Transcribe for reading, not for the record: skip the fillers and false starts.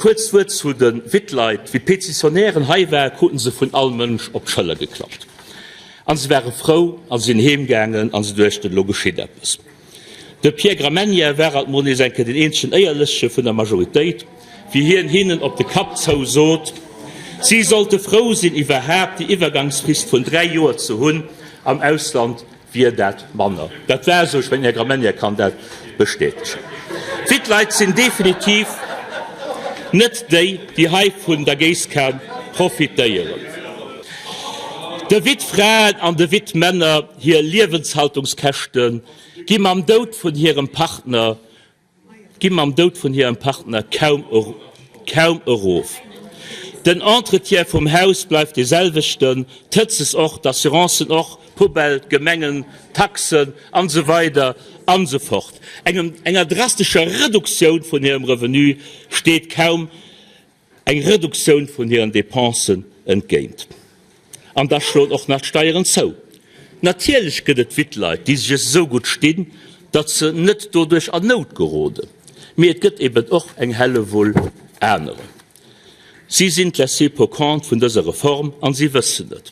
Kuerzt Wuert zu de Wittleit, Wéi d'Petitionären hei waren, kruten se vun all Mënsch op d'Schëller geklappt. An se ware frou a sinn heem gaangen a se duechten, elo geschitt eppes. De Pierre Gramegna war alt mol nees eng Kéier den eenzegen Éierleche vun der Majoritéit, wéi hien hinnen op de Kapp zou sot, si sollte frou sinn, iwwerhaapt déi Iwwergangsfrist vun 3 Joer ze hunn. Am Ausland wier dat manner. Dat war esou, ech mengen, Här Gramegna kann dat bestätegen. D'Wittleit sinn definitiv net déi, déi hei vun der Géisskan profitéieren. De Wittfraen an de Wittmänner hir Liewenshaltungskäschte gi mam Doud vun hirem Partner gi mam Doud vun hirem Partner kaum kaum erof. Den Entretien vum Haus bleift dee selwechten, d'Hëtzes och, d'Assurancen och, d'Poubelle, d'Gemengen, d'Taxen an esou weider an esou fort. Engem enger drastescher Reduktioun vun hirem Revenu steet kaum eng Reduktioun vun hiren Dépensen entgéint. An da schloen och nach d'Steieren zou. Natierlech gëtt et Wittleit, déi sech esou gutt stinn, datt se net doduerch an Nout geroden. Mee et gëtt eben och eng Hellewull anerer. Si sinn d'Laissés pour compte vun dëser Reform an si wëssen et.